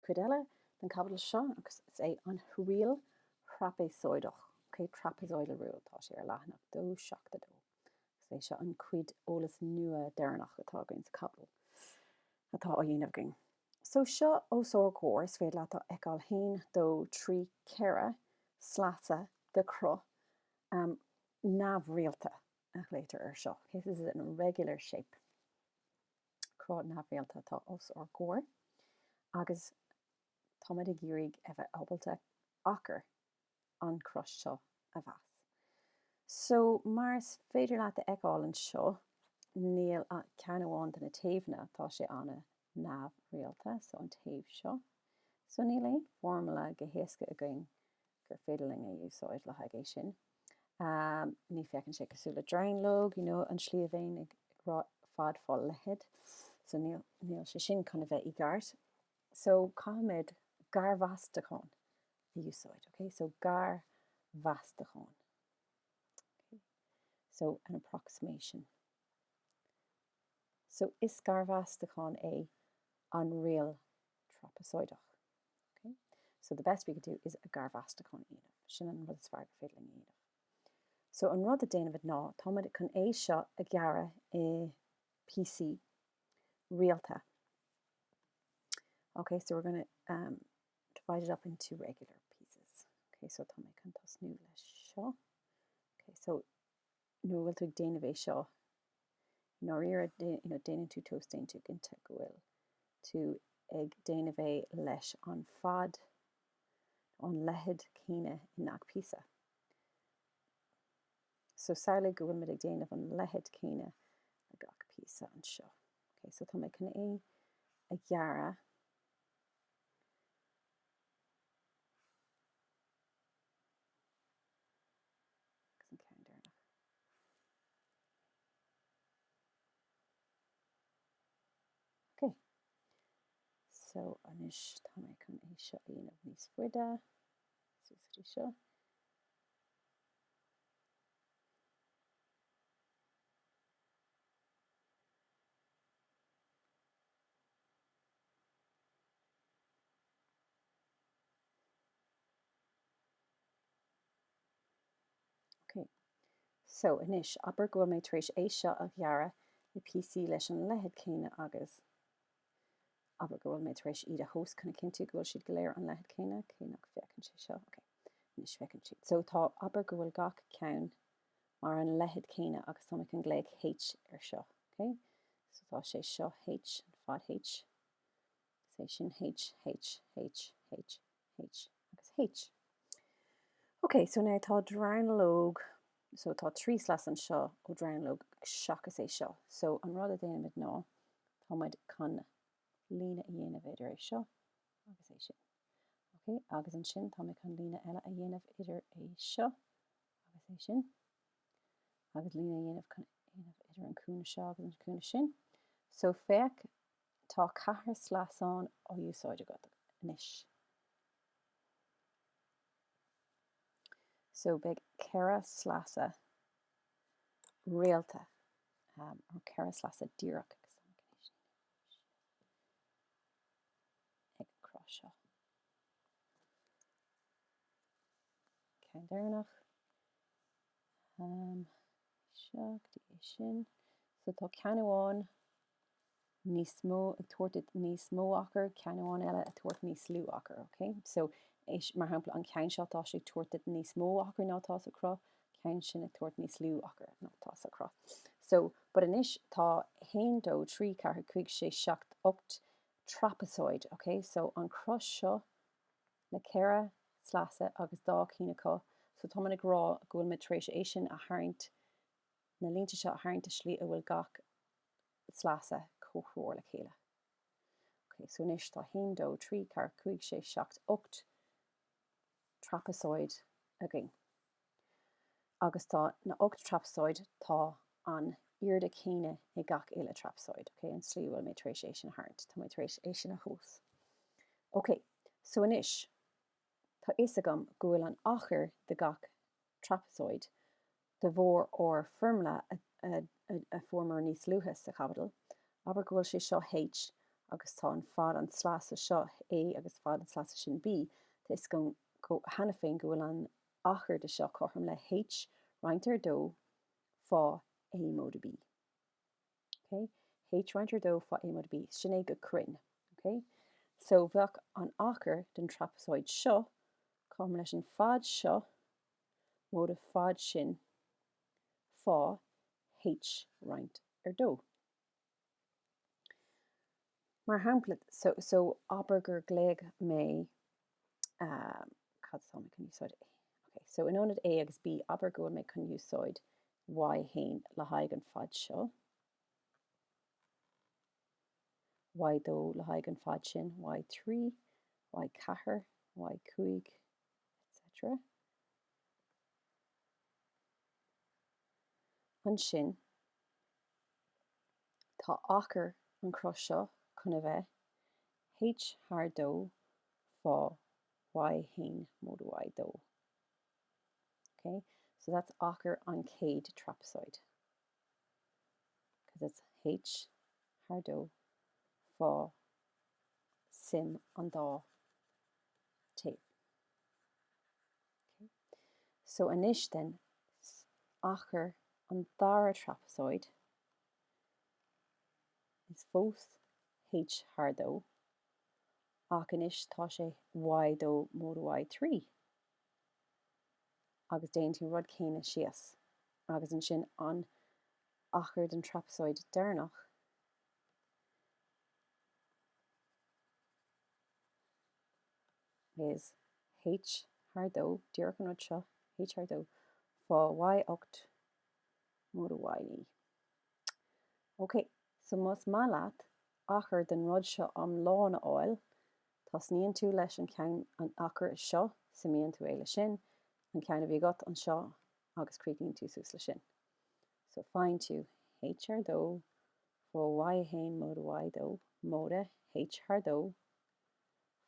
Cuid eile den chaibidil seo agus is é an riail thraipéasóideach, ok, trapezoidal rule, tá sé ar leathanach 2, 7, 2. Is é seo an cuid eolas nua deireanach atá againn sa chaibidil atá á dhéanamh againn. So seo os ár gcomhair, is féidir leat a fheiceáil 1, 2, 3, 4 sleasa de chruth neamhrialta a ghlaotar air seo. Ok, this is an irregular shape. Cruth neamhrialta atá os ár gcomhair agus táimid ag iarraidh a bheith ábalta achar an chruth seo a mheas. So, mar is féidir leat a fheiceáil anseo, níl ach ceann amháin de na taobhanna, tá sé an-neamhrialta, so an taobh seo. So níl aon foirmle go héasca againn gur féidir linn a úsáid le haghaidh é sin. Ní féachann sé cosúil le dronuilleog, you know, an tslí a bheinn ag rá fad fá leithead, so níl, níl sé sin chun a bheith i gceart. So caithfimid garmheastachán a úsáid, ok? So garmheastachán. Ok? So an approximation. So is garmheastachán é an riail trapeazoideach. Ok? So the best we could do is a garmheastachán a dhéanamh. Sin an rud is fearr gur féidir linn a dhéanamh. So an rud a déanaimid ná, táimid chun é seo a ghearradh i píosaí rialta. Ok, so we're going to um, divide it up into regular pieces. Ok, so tá mé chun tosnú leis seo. Ok, so nuair a bhfuil tú ag déanamh é seo, i ndáiríre, you know, déanann tú tomhas, déanann tú cinnte go bhfuil tú ag déanamh é leis an fad, an leithead céanna i ngach píosa. So samhlaigh go bhfuil muid ag déanamh an leithead céanna le gach píosa anseo. Okay, so tá mé chun é a ghearradh. Agus an ceann deireanach. Ok. So anois tá mé chun é seo a dhéanamh níos faide. Suas go dtí seo. Ok, so anois, abair go bhfuil mé tar éis é seo a ghearradh i píosaí leis an leithead céanna agus abair go bhfuil mé tar éis iad a thomhas chun a chinntiú go bhfuil siad go léir an leithead céanna, cé nach bhféachann sé seo, ok, anois féachann siad. So tá, abair go bhfuil gach ceann mar an leithead céanna agus tá mé chun glaoch H ar seo, ok? So tá sé seo H, an fad H, is é sin H, H, H, H, H agus H. Ok, so now tá dronuilleog, so tá 3 sleasa anseo ó dronuilleog seachas é seo. So an rud a déanaimid ná tá muid chun líne a dhéanamh idir é seo agus é sin. Ok, agus ansin tá mé chun líne eile a dhéanamh idir é seo agus é sin. Agus líne a dhéanamh chun dhéanamh idir an cúinne seo agus an cúinne sin. So féach Tá ceathair sleasán á úsáid agat anois. So beidh ceithre sleasa rialta, um, or ceithre sleasa díreach ag an cruth seo. Ceann deireanach. Um, seo go dtí é sin. So tá ceann amháin níos mó ag tabhairt duit níos mó achair, ceann amháin eile ag tabhairt níos lú achair, ok? So, éis, mar shampla, an ceann seo tá sé ag tabhairt duit níos mó achair ná atá sa chruth, ceann sin ag tabhairt níos lú achair ná atá sa chruth. So, but anois tá 1, 2, 3, 4, 5, 6, 7, 8 trapezoid, ok? So, an cruth seo le ceithre sleasa agus dá cinn acu, so táimid ag rá go bhfuil muid tar éis é sin a tharraingt, na línte seo a tharraingt i slí a bhfuil gach sleasa comhthreomhar le chéile. Ok, so anois tá 1, 2, 3, 4, 5, 6, 7, 8 trapezoid againn. Agus tá na 8 trapezoid, tá an airde céanna ag gach uile trapezoid. Ok, an slí a bhfuil mé tar éis é sin a tharraingt. Tá mé tar éis é sin a thomhas. Ok, so anois tá fhios agam go bhfuil an achar de gach trapezoid de bharr ár foirmle a fuaireamar níos luaithe sa chaibidil, abair go bhfuil sé seo H. Agus tá an fad an sleasa seo A agus fad an sleasa sin B. Tá fhios agam cheana féin go bhfuil an achar de seo cothrom le H roinnt ar 2 fá A móide B. Ok? H roinnt ar 2 fá A móide B. Sin é go cruinn. Ok? So bheadh an achar den trapezoid seo cothrom leis an fad seo móide fad sin fá H roinnt ar 2. Mar shampla, so, so abair gur ghlaoigh mé, um, cad atá mé chun úsáid? Ok, so in ionad A agus B, abair go bhfuil mé chun úsáid Y1 le haghaidh an fad seo, Y2 le haghaidh an fad sin, Y3, Y4, Y5, etc. Ansin, tá achar an cruth seo chun a bheith h thar 2 fá y1 móide y2. Ok, so that's achar an chéad trapezoid. Because it's h thar 2 fá suim an dá taobh. Ok, so anois then, achar an dara trapezoid is fós h thar 2, ach anois tá sé y2 móide y3. Agus déanann tú an rud céanna síos. Agus ansin an achar den trapezoid deireanach is h thar 2, díreach an rud seo, h thar 2, fá y8 móide y9. Ok, so más maith leat achar den rud seo iomlán a fháil, tosnaíonn tú leis an ceann, an achar seo, suimíonn tú é le sin, an ceann a bhí agat anseo agus críochnaíonn tú suas le sin. So faigheann tú h thar 2 fá y1 móide y2 móide h thar 2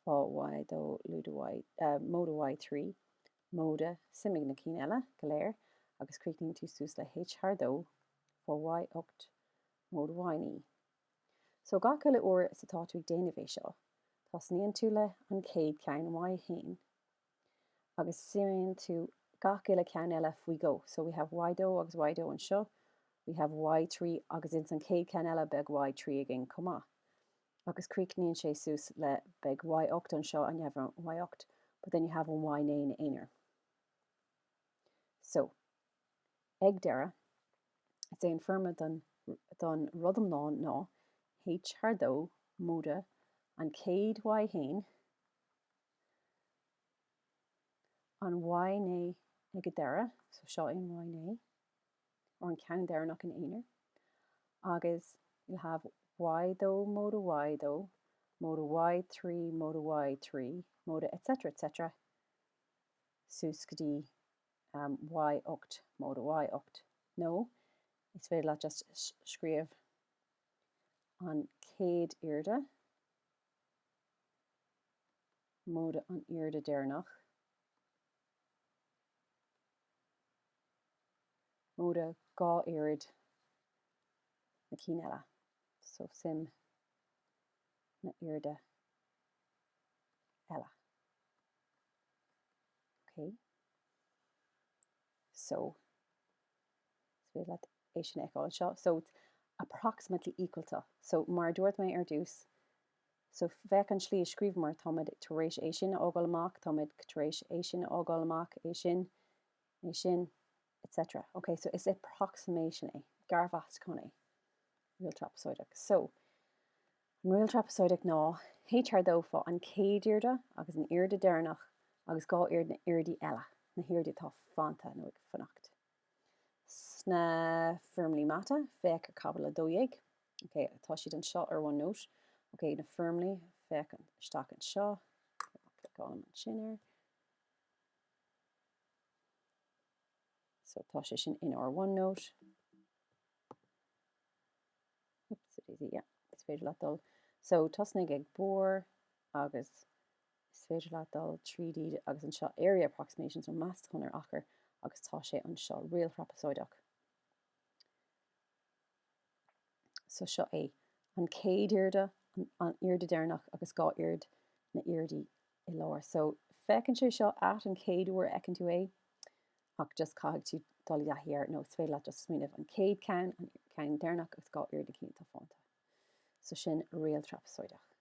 fá y2 lúide y, móide y3 móide suimigh na cinn eile go léir agus críochnaíonn tú suas le h thar 2 fá y8 móide y9. So gach uile uair is atá tú ag déanamh é seo, tosnaíonn tú le an chéad ceann y1 agus suimíonn tú gach uile ceann eile faoi dhó. So we have y2 agus y2 anseo, we have y3 agus ins an chéad ceann eile beidh y3 againn chomh maith. Agus críochnaíonn sé suas le beidh y8 anseo and you have y8 but then you have an y9 ina aonar. So, ag deireadh, is é an foirmle don, don rud iomlán ná h thar 2 móide an chéad y1 an y9 ag a deireadh, so seo é an y9, or an ceann deireanach in aonar, agus you'll have y2 móide y2 móide y3 móide y3 móide etc etc suas go dtí um, y8 móide y8. Nó is féidir leat just scríobh an chéad airde móide an airde deireanach móide 2 oiread na cinn eile. So suim na airde eile. Ok. So, is féidir leat é sin a fheiceáil anseo. So, it's approximately equal to. So, mar a dúirt mé ar dtús, so féach an slí a scríobhamar, táimid tar éis é sin a fhágáil amach, táimid tar éis é sin a fhágáil amach, é sin, é sin, etc. Ok, so is approximation é, garmheastachán é, riail trapeazoideach. So, an riail trapeazoideach ná h thar 2 fá an chéad airde agus an airde deireanach agus 2 oiread na airde eile, na hairde atá fanta nó ag fanacht. Sna foirmlí mata, féach ar caibidil 12. Ok, tá siad anseo ar OneNote. Ok, na foirmlí, féach isteach anseo. Cliceálaim ansin air. So tá sé sin in ár OneNote. Oops, daisy, yeah, is féidir leat dul. So tosnaigh ag barr agus is féidir leat dul tríd iad agus anseo area approximations nó meastachán ar achar agus tá sé anseo riail thrapeasóideach. So seo é an chéad airde. An airde deireanach agus 2 oiread na n-airdí i lár. So, féachann sé seo ait an chéad uair a fheiceann tú é, ach just caithfidh tú dul i dtaithí air nó is féidir leat just smaoineamh an chéad ceann, an ceann deireanach agus 2 oiread na cinn atá fanta. So sin riail trapasóideach.